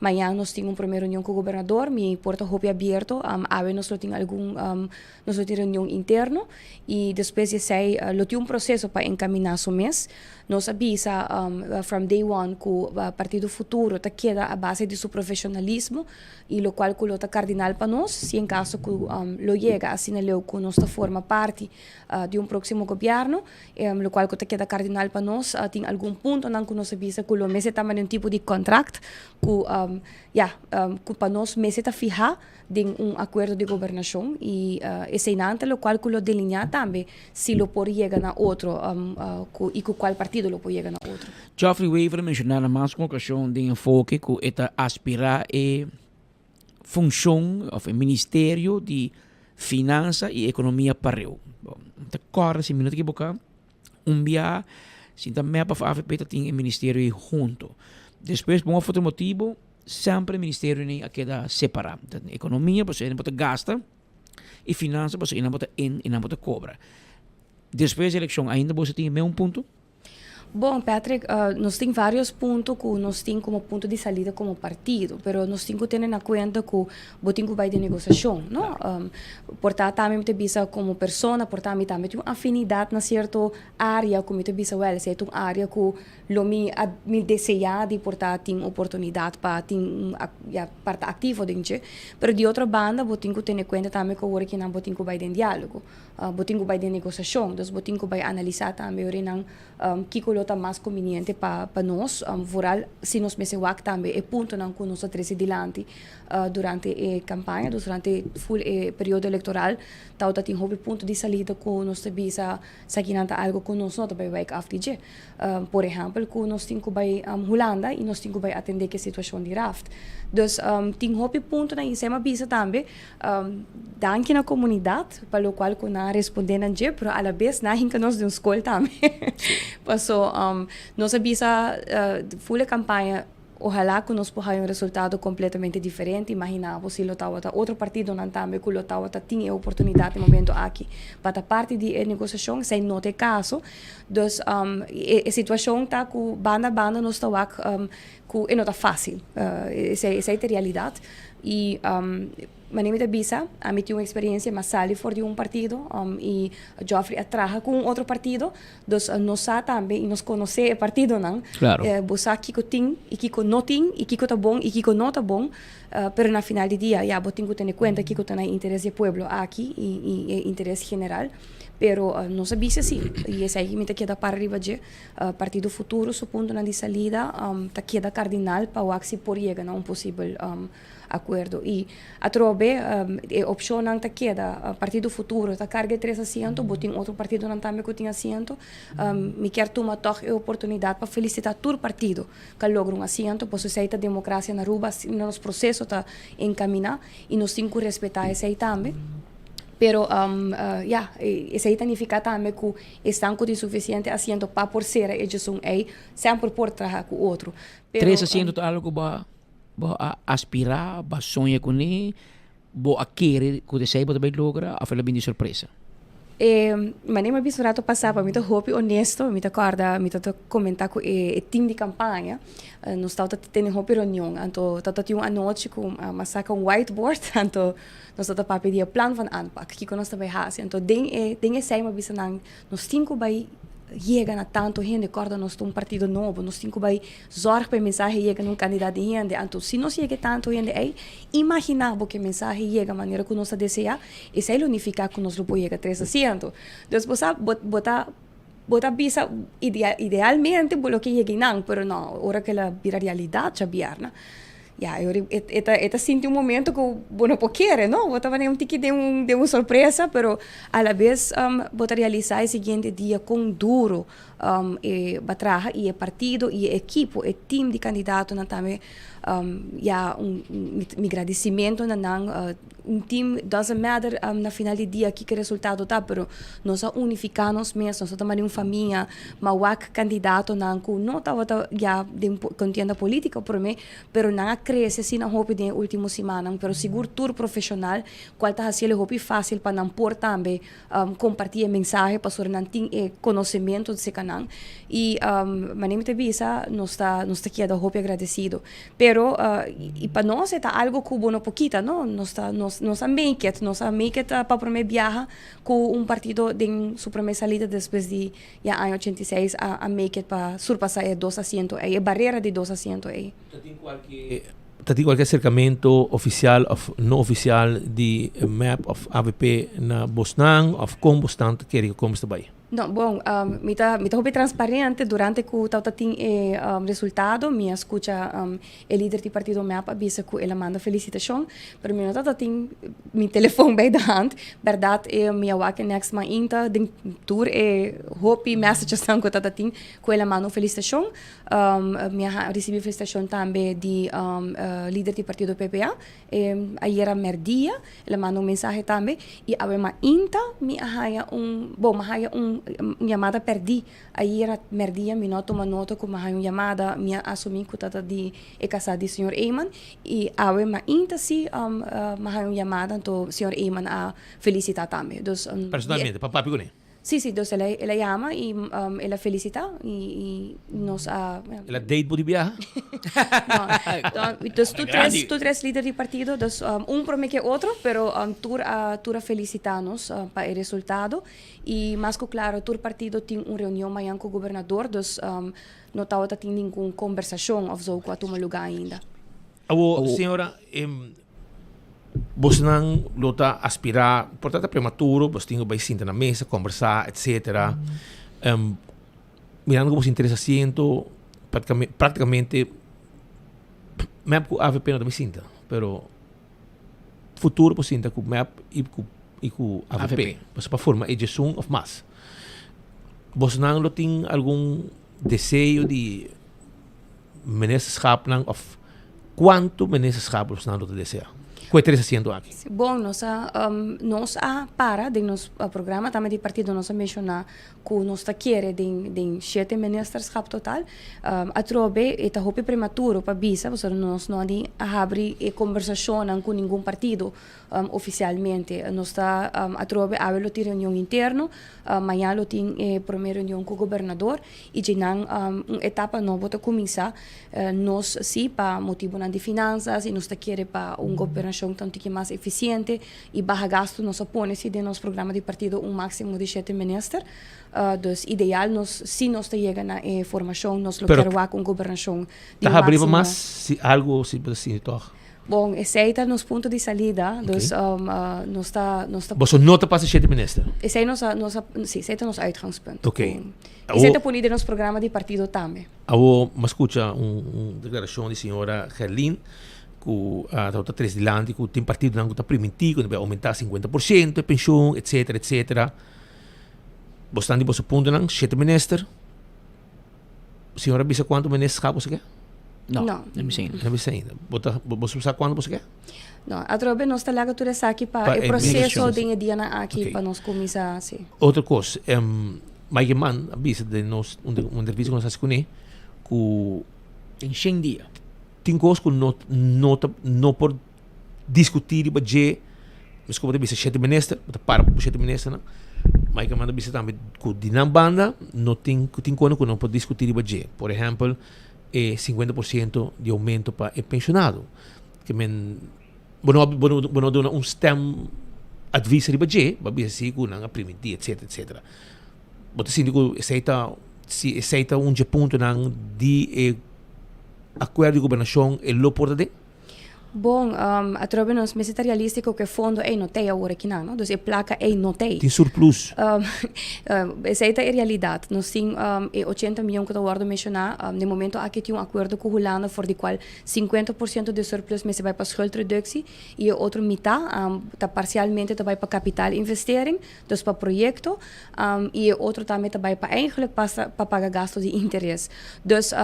Mañan nos tin un prome reunion cu gobernador, mi por ta hopi abierto, awe nos lo tin algun, nos lo tin reunion interno y despues di esey lo tin un proceso pa encamina su mes. Nos a bisa from day one cu Partido Futuro ta keda a base di su profesionalismo y locual cu lo ta cardinal pa nos si en caso cu lo yega asina leu cu nos ta forma parti di un proximo gobierno. Locual cu ta keda cardinal pa nos. Tin algun puntonan cu nos a bisa cu lo mester ta mane un tipo di contract cu ya cu pa nos mester ta fiha den un acuerdo di gobernacion y eseinan ta locual cu lo delinea tambe si lo por yega na otro cu y cu cual partido lo por yega na otro. Geoffrey Wever a menciona na mas cu un ocasion den enfoke cu e ta aspira e funcion of e ministerio di Finansa y economia pareu. Bo ta corda si mi no ta equiboca un bia si ta mep of avp ta tin e ministerio ei hunto. Despues pa un of otro motibo semper e ministerio ei a keda separa. Ta economia pasobra nan bo ta gasta y finansa pasobra nan bo ta in y nan bo ta cobra. Despues di eleccion ainda boso tin e meun punto? Bon, Patrick, nos tin varios punto cu nos tin como punto di salida como partido, pero nos tin cu tene na cuenta cu bo tin cu bay den negociacion, no? Por ta tambe mi ta bisa como persona, por ta mi tambe tin un afinidad na cierto area cu mi ta bisa, well, esey ta un area cu lo mi a mi desea di por ta tin oportunidad pa tin un ya parta activo den dje. Pero di otro banda bo tin cu tene cuenta tambe cu awor kinan bo tin cu bay den dialogo. Bo tin ku bai den negosiashon, dus bo tin ku bai analisá tambe ora nan kiko lo ta mas kumbiniente pa pa nos, vooral si nos mester wak tambe e puntonan ku nos a trese dilanti durante e kampaña, dus durante ful e periodo elektoral tabata tin hopi punto di salida ku nos ta bisa esakinan ta algu ku nos no ta bai wijk af di dje. Por ehèmpel ku nos tin ku bai Hulanda i nos tin ku bai atendé ku e situashon di raft. Dus tin hopi puntonan i esei mi a bisa tambe. Danki na komunidat pa lokual ku nan a respondé nan dje, pero alabes nan a hinka nos den un skol tambe. Paso nos a bisa ful e kampaña ohalá ku nos por haña un resultado kompletamente diferente. Imaginá bo si lo tabata otro partidonan tambe ku lo tabata tin e oportunidat e momento aki pa ta parti di e negosiashon. Esei no ta e kaso. Dus e situashon ta ku banda banda nos ta wak ku e no ta fásil. Esei esei ta e realidat. I manera mi ta bisa, ami tin un eksperensia, mi a sali for di un partido i Geoffrey a traha ku un otro partido, dus nos sa tambe i nos konosé e partidonan. Bo sa kiko tin i kiko no tin i kiko ta bon i kiko no ta bon, pero na final di dia ya bo tin ku tene kuenta kiko ta na interes di e pueblo aki i e interes general. Pero nos a bisa si i esei mi ta keda para riba dje. Partido Futuro su puntonan di salida ta keda kardinal pa wak si por yega na un posibel akuerdo. I atrobe e opshonnan ta keda, Partido Futuro ta karga e tres asiento, bo tin otro partidonan tambe ku tin asiento. Mi kier tuma tòg e oportunidat pa felisitá tur partido ku a logra un asiento, pasobra esei ta demokrasia na Aruba, asina nos proseso ta enkaminá i nos tin ku respetá esei tambe. Pero ya, esei ta nifiká tambe ku Esnan ku tin sufisiente asiento pa por sera e djesun ei, semper por traha ku otro. Pero, Tres asiento ta algo ku bo a bo a aspirá, bo a soña kuné, bo a kere ku esei bo ta bai logra òf el a bini di sorpresa? E manera mi a bisa un rato pasá, pa mi ta hopi honesto, mi ta kòrda mi ta ta komentá ku e team di kampaña, nos tabata tene hopi reunion, anto tabata tin un anochi ku mi a saka un whiteboard, anto Nos ta ta papia di e plan van aanpak, kiko nos ta bai hasi. Anto den e den esei mi a bisa nan, nos tin ku bai yega na tantu hende, kòrda nos ta un partido nobo, nos tin ku bai zòrg pa e mensahe yega na un kandidat di hende. Anto si nos yega e tantu hende ei, imaginá bo ku e mensahe yega manera ku nos ta deseá, esei lo nifiká ku nos lo por yega tres asiento. Dus bo sa, bo bo ta bo ta bisa idealmente bo lo ke yega einan, pero no, ora ku el a bira realidat djabièrnè, Ya, e ora e ta e ta sinti un momento ku bo no por kere, no? Bo ta manera un tiki den un den un sorpresa, pero a la bes bo ta realisá e siguiente dia kon duro e ba traha i e partido i e ekipo, e team di kandidatonan tambe ya un mi gradisimentu na nan. Un team doesn't matter na final di dia kiko e resultado ta, pero nos a unifiká nos mes, nos a tuma di un famia, ma wak kandidatonan ku no tabata ya den kontienda polítiko promé, pero nan a krese asina hopi den e último simannan, pero sigur tur profeshonal kual ta hasiel e hopi fásil pa nan por tambe kompartí e mensahe pasobra nan tin e konosementu serka nan. I manera mi ta bisa nos ta nos ta keda hopi agradesido. Pero. Pero y pa nos ta algo cu bo no por kita, no? Nos ta, nos a make it, nos a make it pa prome biaha cu un partido den su prome salida despues di ya aña 86 a make it pa surpasa e dos asiento ey, e barera di dos asiento ey. Ta tin cualkier acercamento oficial of no oficial di MEP of AVP na bosnan of con bosnan ta kere con ta bay? No, bon, mi ta hopi transparente. Durante cu tawata tin e resultado, mi a scucha e lider di partido MEP a bisa cu el a manda felicitacion, pero mi no tawata tin mi telefon bij de hand. Berdad, mi a wak next mainta den tur e hopi messages nan cu tawata tin cu el a manda un felicitacion. Mi a ricibi felicitacion tambe di lider di partido PPA. Ayera merdia, el a manda un mensahe tambe y awe mainta mi a haya un, bon, mi a haya un yamada perdi. Ayera merdia mi no a tuma nota cu mi a haya un yamada, mi a asumi cu tata di e casa di señor Eman y awe mainta si mi a haya un yamada, anto señor Eman a felicita tambe. Dus, Personalmente, pa papia cu ne? Si, dus el a yama y el a felicita y nos a El a date bo di biaha? No, dus tur tres lider di partido, dus un prome cu otro, pero tur a felicita nos pa e resultado. Y mas cu claro, tur partido tin un reunion mañan cu gobernador, dus no tawata tin ningun conversacion of zo cu a tuma luga ainda. Awo, señora, bosnan lo ta aspira, por ta prematuro, bos tin cu bay sinta na mesa, conversa, etc. Mirando cu bos tin tres asiento, practicamente MEP cu AVP no ta bay sinta, pero futuro por sinta cu MEP y cu AVP. AVP. Bos pa forma e 11 of mas. Bosnan lo tin algun deseo di ministerschap of cuanto ministerschap bosnan lo ta desea? Cu e tres asiento aki? Bon, nos a para den nos programa tambe di partido, nos a menciona cu nos ta kere den siete ministerschap total. Atrobe e ta hopi prematuro pa bisa, pasobra nos no a habri e conversacion cu ningun partido oficialmente. Nos ta atrobe awe lo tin reunion interno, mañan lo tin e prome reunion cu gobernador y djenan un etapa nobo ta cuminsa. Nos si pa motibonan di finanzas y nos ta kere pa un gobernacion tanto cu mas eficiente y baha gasto, nos a pone si den nos programa di partido un maximo di siete minister. Dus ideal nos si nos ta yega na e formacion, nos lo Pero kier wak un gobernacion di Ta habri maximo. Mas si algo si si toch. Bon, esey ta nos punto di salida, dus nos ta Boso no ta pasa siete minister. Esey nos, si, esey ta nos uitgangspunt. Ok. Esey ta poni den nos programa di partido tambe. Awo, m'a scucha un declaracion di señora Gerlin cu ta tres dilanti cu tin partido cu ta priminti cu ta aumenta 50% de pensioen, etc, etc. Bo staan di boso punto nan, siete minister. Señora bisa cuanto ministerschap bo ke? No, No. no mi sei. No bisa ainda. Bo sa cuanto bo ke? No, atrobe nos ta laga tur esaki pa Pa e e proceso negociacion. den e dianan aki pa nos cuminsa, si. Otro cos, Mike Eman a bisa den nos un entrevista cu nos a haci cune cu Den 100 dia. Tin cos cu no por discuti riba dje, mes como ta bisa siete minister, ta para pa siete minister nan. Mike Eman a bisa tambe cu di nan banda no tin cu tin cos cu no por discuti riba dje. Por ehempel, e 50% di aumento pa e pensionado. Kiermen bo no duna un stem advies riba dje, ba bisa si cu nan a primiti, etc, etc. Bo ta sinti cu esey ta si esey ta un dje punto nan di e acuerdo di gobernacion e lo por ta den? Bon, atrobe nos mester ta realistico cu e fondo ey no tey awor aki nan, no? Dus e placa ey no tey. Tin surplus. Esey ta e realidad. Nos tin e 80 miyon cu ta wordo menciona. Den momento aki tin un acuerdo cu Hulanda for di cual 50% di surplus mester bay pa schuldreductie y e otro mitad ta parcialmente ta bay pa kapitaalinvestering, dus pa proyecto, y e otro tambe ta bay pa eigenlijk pa paga gasto di interes. Dus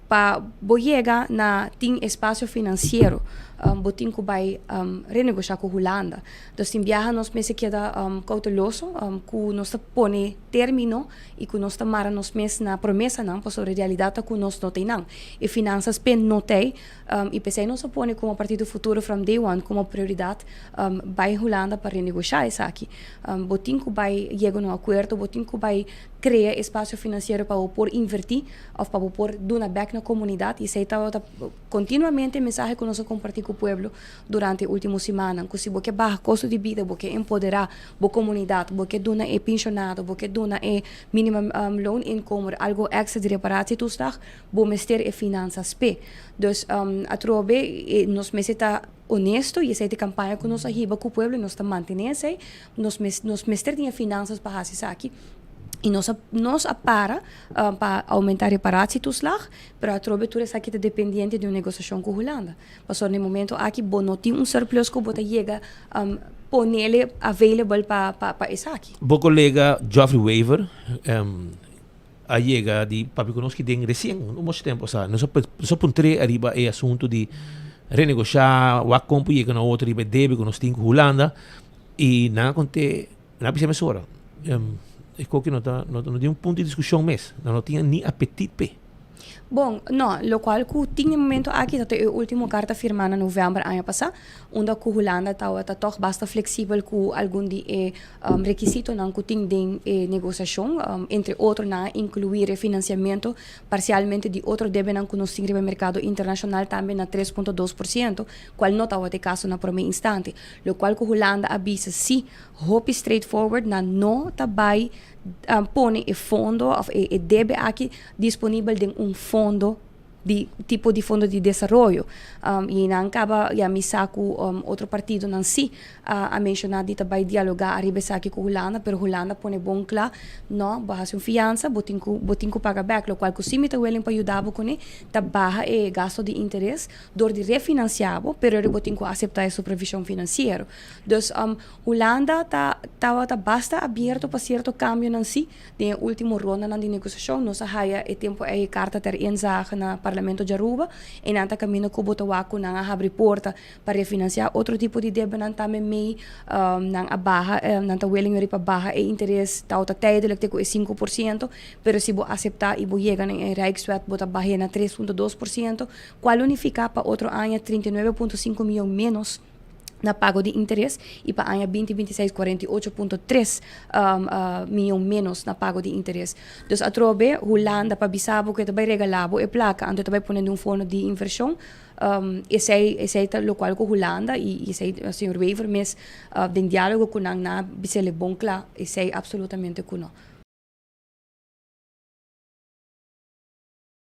pa bo yega na tin espacio financiero, bo tin cu bay renegocia cu Hulanda. Dus tin biaha nos mester keda cauteloso cu nos ta pone termino y cu nos ta mara nos mes na promesanan, pasobra realidad ta cu nos no tin nan. E finanzas pe no tey, y pesey nos a pone como Partido Futuro from day one como prioridad bay Hulanda pa renegocia esaki. Bo tin cu bay yega na un acuerdo, bo tin cu bay Crea espacio financiero pa bo por inverti of pa bo por duna bek na comunidad y esey tabata continuamente e mensahe cu nos a comparti cu pueblo durante e ultimo simannan, cu si bo ke baha costo di bida, bo ke empodera bo comunidad, bo ke duna e pensionado, bo ke duna e minimum loon inkomer algo extra di reparatietoeslag, bo mester e finanzas p'e. Dus atrobe nos mester ta honesto y esey ta e campaña cu nos a hiba cu pueblo y nos ta mantene esey. Nos nos mester tin e finanzas pa haci esaki y nos a nos a para pa aumenta reparatietoeslag, pero atrobe tur esaki ta dependiente di un negociacion cu Hulanda. Pasobra na e momento aki bo no tin un surplus cu bo ta yega ponele available pa pa esaki. Bo colega Geoffrey Wever a yega di papia cu nos ki den recien, no mucho tempo pasa. Nos a nos a puntr'é ariba e asunto di renegocia, wak con por yega na otro riba e debe cu nos tin cu Hulanda y nan a cont'é, nan a bisa mesora, e koki no ta no tin un punto di discusion mes, nan no tin ni apetit p'e. Bon, no, locual cu tin e momento aki ta e ultimo carta firma na november aña pasa, unda cu Hulanda tawata toch basta flexibel cu algun di e rekisitonan cu tin den e negociacion, entre otro nan a inclui refinanciamento parcialmente di otro debenan cu nos tin riba e mercado internacional tambe na 3.2%, cual no tawata e caso na prome instante. Locual cu Hulanda a bisa si hopi straightforward nan no ta bay pone e fondo of e debe aki disponibel den un fondo di tipo di fondo di desaroyo. Y nan caba ya mi sa cu otro partidonan si a menciona di ta bay dialoga ariba esaki cu Hulanda, pero Hulanda pone bon cla, no, bo haci un fianza, bo tin cu bo tin cu paga bek, locual cu si mi ta willing pa yuda bo cune ta baha e gasto di interes door di refinancia bo, pero bo tin cu acepta e supervision financiero. Dus Hulanda ta tabata basta abierto pa cierto cambionan si. Den e ultimo rondanan di negociacion nos a haya e tempo ey e carta ter inzage na Parlamento di Aruba y nan ta caminda cu bo ta wak cu nan a habri porta pa refinancia otro tipo di debenan tambe mey nan a baha nan ta willing yori pa baha e interes tawata tijdelijk te cu e 5% pero si bo acepta y bo yega na e Rijkswet bo ta bahe na 3.2% cual lo nifica pa otro aña 39.5 miyon menos na pago di interes y pa aña 2026 48.3 miyon menos na pago di interes. Dus atrobe Hulanda pa bisa bo cu e ta bay regala bo e placa anto e ta bay pone den un fondo di inversion, esey esey ta locual cu Hulanda y esey señor Wever mes den dialogo cu nan na bisele bon cla esey absolutamente cu no.